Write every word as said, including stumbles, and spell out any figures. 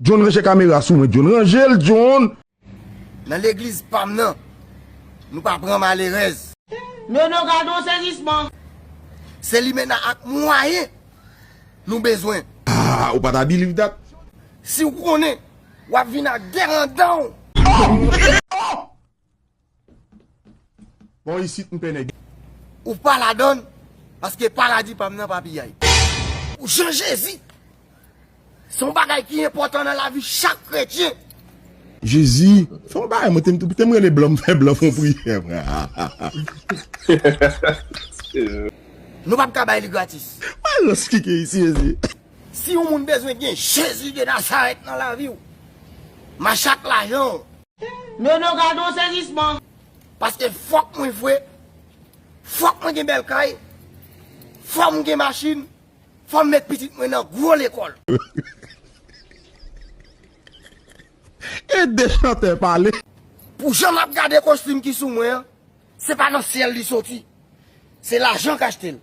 John, ranje kamera sou mwen, John. Ranje l, John! Nan legliz pa m nan, nou pa pran malerèz. Nono, gade yon sezisman. Se limena ak mwayen nou bezwen. Ah, ou pa ta believe that? Si w konnen, w ap vin ak dè anndan w. Bon, isit, m pè nèg. Ou pa ladann, paske paradi pa m nan pa piyay. Ou jan Jezi, se yon bagay ki enpòtan nan lavi chak kretyen. Jezi, fè yon bagay, mwen te, te m rele blan, m fè blan fè yon priyè, frè. Nou p ap ka bay li gratis. Mwen lòs ki gen isi, Jezi. Si yon moun bezwen gen Jezi de Nazarèt nan lavi w, mache ak lajan w. Nono, gade yon sezisman. Paske fòk mwen vre, fòk mwen gen bèl kay, fòk mwen gen machin, fòk mwen met pitit mwen nan gwo lekòl. E de chantè pale. Pou jan m ap gade kostim ki sou mwen an, se pa nan syèl li soti. Se lajan k achte l.